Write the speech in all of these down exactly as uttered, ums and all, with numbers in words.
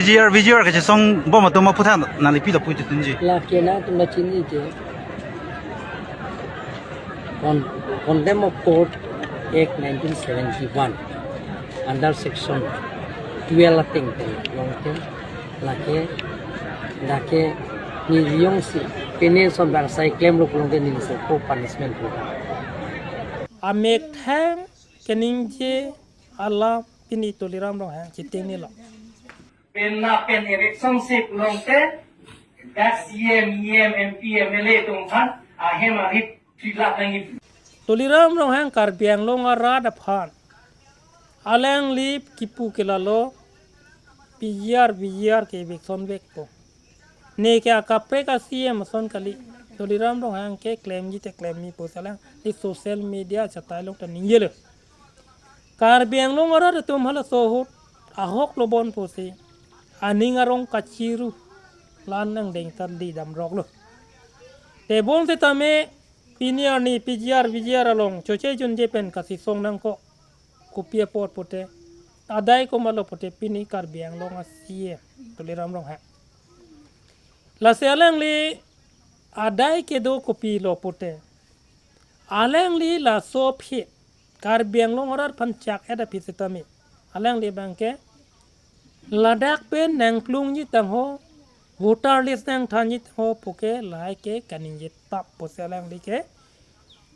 P G R, V G R kachesong bom atum aphuthak nangli pi lapu chitunji. Lake nangtum nangchiniji ke. Con-, Contempt of Court Act nineteen seventy-one under section twelve ateng pen along ke lake, lake neli jongsi penen son barsai klemlo pulote neli soko punishment pu. Amethang keningje alam pini Tuliram Ronghang chitingnilo. Pen lapen eviction si pulote dak C M, E M, M P, M L A atum aphan ahem arit trilak nangji. Tuliram Ronghang Karbi Anglong arat aphan alangli kipu ke lalo P G R, V G R ke eviction vekpo. Neke akaprek a-C M ason kali. Tuliram Ronghang ke klemji te klemji pusi alangli social media achatai along ta ningjelo. Karbi Anglong arat atum halaso ahut ahok lo bon pusi aning arong kachiru lan nangdeng ta di damroklo. Tebonsetame pini arni P G R, V G R along choche junje pen kasisong nangkok. Kopi apot pute, adai komatlo pute pini Karbi Anglong a-C M Tuliram Ronghang. Lasi alangli adai kedo kopilo pute, alangli laso aphi Karbi Anglong arat aphan chak-et aphi setame alangli abangke ladak pen nangplungji tangho, voter list nangthanji tangho puke lahai ke kaningje tap pusi alangli ke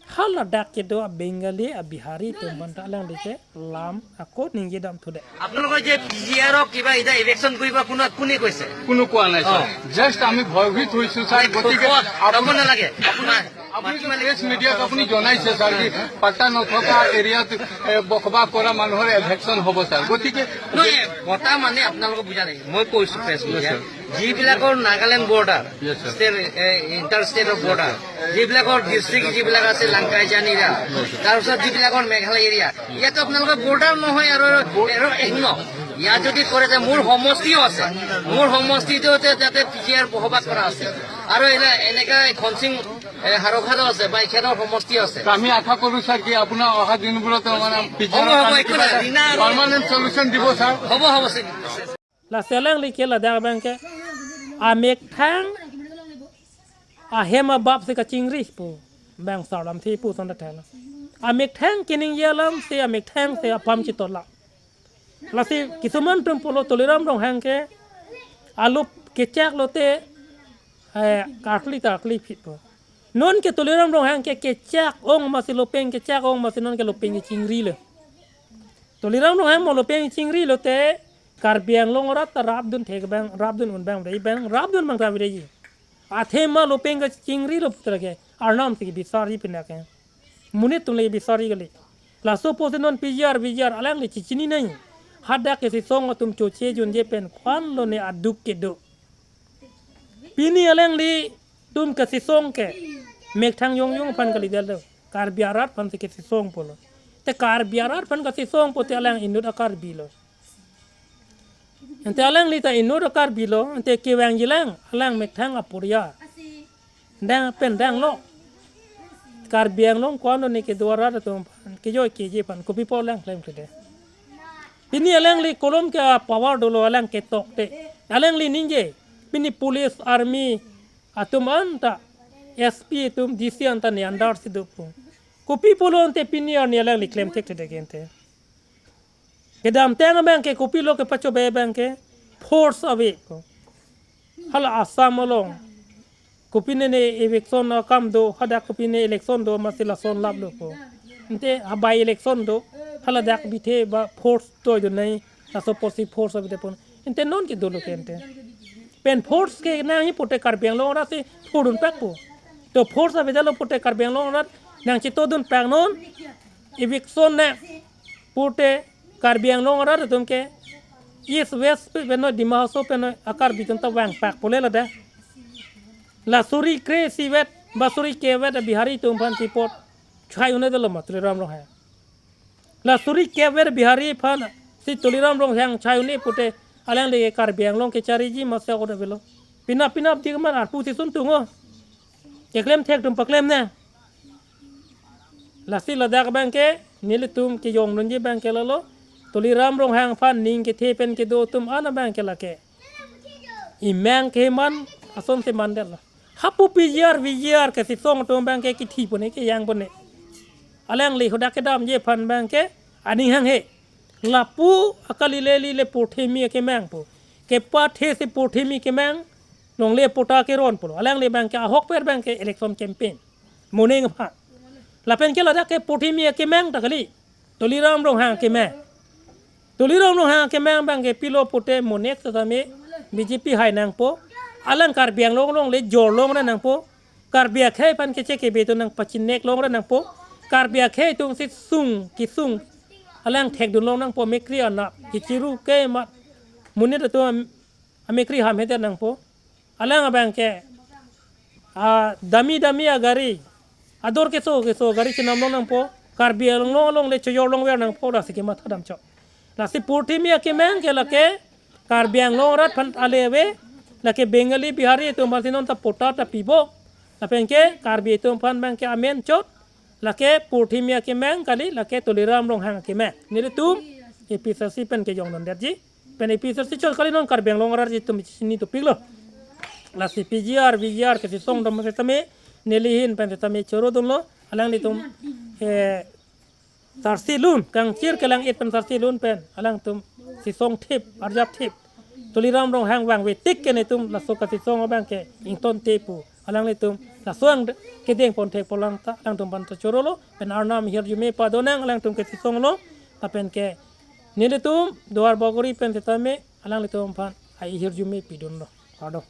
haladak kedo a-Bengali, a-Bihari atum aphan ta alangli ke lam ako ningje damthude. আপোনালোকৰ যে P G আৰক কিবা এতিয়া ইলেকশ্যন কৰিব, কোনে, কোনে কৈছে? কোনো কোৱা নাই, ছাৰ। অ। জাষ্ট আমি ভয়ভীত হৈছো, ছাৰ। মানে গতিকে কোৱা, ক'ব নালাগে। আপোনাৰ আপুনি মাটি মালিক প্ৰেছ মিডিয়াক আপুনি জনাইছে, ছাৰ, কি পাট্টা নথকা এৰিয়াত, এ, বসবাস কৰা মানুহৰ এভিকশ্যন হ'ব, ছাৰ। গতিকে নহয়, এই বতাহ মানে আপোনালোকক বুজা নাই। মই কৈছো প্ৰেছ মিডিয়া, ছাৰ। যিবিলাকৰ Nagaland border, yes, sir. State, এ, ইণ্টাৰ ষ্টেটৰ বৰ্ডাৰ, যিবিলাকৰ ডিষ্ট্ৰিক্ট যিবিলাক আছে লাংকাইজান এৰিয়া, তাৰপিছত যিবিলাকৰ মেঘালয় এৰিয়া, ইয়াতো আপোনালোকৰ বৰ্ডাৰ নহয় আৰু, আৰু এক ন। ইয়াত যদি কৰে যে মোৰ সমষ্টিও আছে, মোৰ সমষ্টিটো যে তাতে পি জি আৰ বসবাস কৰা আছে। আৰু এনে-, এনেকা খনচিং, এ, হাৰৌঘাটো আছে, বাইখেতৰ সমষ্টি আছে। আমি আশা কৰো, ছাৰ, কি আপোনাৰ অহা দিনবোৰত মানে পি জি আৰ হ'ব, হ'ব, একো নাই। ৰিনা আৰু পাৰ্মানেণ্ট চলিউশ্যন দিব, ছাৰ। হ'ব, হ'ব, sir. Lasi alangli ke ladak abangke amethang ahem abap si kachingri pu, bang sarlam thi pu son ta thana. Amethang keningje alam si amethang si apam chitolak. Lasi kisuman atum pulo Tuliram Ronghang ke alup kechak lote, eh, karkli tarkli phit pu. Non ke Tuliram Ronghang ke kechak ong masi lopeng kechak ong masi non ke lopeng kechingrilo. Tuliram Ronghang mo lopeng chingri lote Karbi Anglong arat ta rapdun thek bang, rapdun un bang, rei bang, rapdun bang ta rei. Athema lopeng kechingrilo putra ke, arnam si bisari pinake. Monit atum le bisari kali. Laso apotsi non P G R, V G R alangli chechini nai. Hadak kesisong atum choche junje pen kwan lone aduk kedo. Pini alanglitum kesisong ke methang yong yong aphan kali dal do. Karbi arat aphan si kesisong pulo. Te Karbi arat aphan kesisong pute alang inut a-Karbi lo. Ante alangli ta inut a-Karbi lo, ante kevangji lang, alang methang aporiyal. Dang pen danglo. Karbi Anglong kwan lone kedo arat atum aphan, kejoi keji aphan, kopi pu alang klemkle de. Pini alangli kolom ke a-power dolo alang ketok te. Alangli ningje, pini police, army, atum anta, S P atum, D C anta ne under si dopo. Kopi pulo ante pini arni alangli klem thekthedet ante. Kedamtang abangke kopilo kepachobei abangke force ave ko. Hala Assam along. Kopine ne eviction akam do, hadak kopine election do, masi lason laplo ko. Ante ha by election do, haladak bithe ba force to jo nai, laso apotsi force ave de pon. Ante non ke dolo ke ante. Pen force ke nangji pute Karbi Anglong arat si thurdun pakpo. To force avedetlo pute Karbi Anglong arat nangchetodun pak non. Eviction ne pute Karbi Anglong arat atum ke East West pen noi, Dima Hasao pen noi a-Karbi atum ta vangpak pule ladak. La suri kre-isi vet, ba suri ke vet a-Bihari atum aphan si apot chai un-edetlo ma Tuliram Ronghang. La suri kep ver Bihari aphan si Tuliram Ronghang chai un-e pute alangli ke Karbi Anglong kechariji masi ako ta avelo. Penap penap dik man arpu si sun tungo. Keklem thek atum paklem ne. Lasi ladak abangke nelitum kejong dunji abangke lalo. Tuliram Ronghang aphan ning kethe pen kedo atum an abangke lake. imang ke man, ason se mandetlo. Hapu P G R, V G R ke Sesong atum abang ke kithi pone, kejang pone. Alangli hadak kedamji aphan abang ke aning hanghe. Lapu akali le, li le porthimi akemang pu. Kepathe si porthimi akemang, longle patta keron pulo. Alangli abang ke ahokpet abang ke election campaign. Moning aphan. Lapen ke ladak ke porthimi akemang ta kali. Tuliram Ronghang akemang. Tuliram Ronghang akemang abang ke pilo pute monek setame B J P hai nangpo. Alang Karbi Anglong longle jorlong ra nangpo. Karbi akhei aphan keche kebe atum nangpachinek long ra nangpo. Karbi akhei atum si sung kesung alang thekdun long nangpo, mekri anap kechiru kemat. Monit atum am-, amekri hamhedet nangpo. Alang abang ke, ah, dami dami agari, ador keso keso gari chenam long nangpo. Karbi Anglong longle chojor longver nangpo, lasi kematha damchot. Lasi porthimi akemang ke lake Karbi Anglong arat aphan ale ave, lake Bengali, Bihari atum aphan si non ta patta ta pipo. Lapen ke Karbi atum aphan abang ke amen chot, lake porthimi akemang kali, lake Tuliram Ronghang akemang. Nelitum A P H L C pen kejongdundetji. Pen A P H L C chot kali, non Karbi Anglong ararji atum chini topiklo. Lasi P G R, V G R ke Sesong atum setame, neli ahin pen setame chorodunlo, alanglitum, eh, sarsi lun, kangchir kelang-it pen sarsi lun pen, alangtum Sesong thip, arjap thip. Tuliram Ronghang vangve tik ke netum laso ka Sesong abang ke ingtonte pu. Alanglitum laso ang kedeng pon thek polang ta, alangtum aphan ta chorolo, pen Arnam ahirjume padonang, alangtum ke Sesong lo, lapen ke nelitum Duar Bagori pen setame, alanglitum aphan ahirjume pidunlo. Kardom.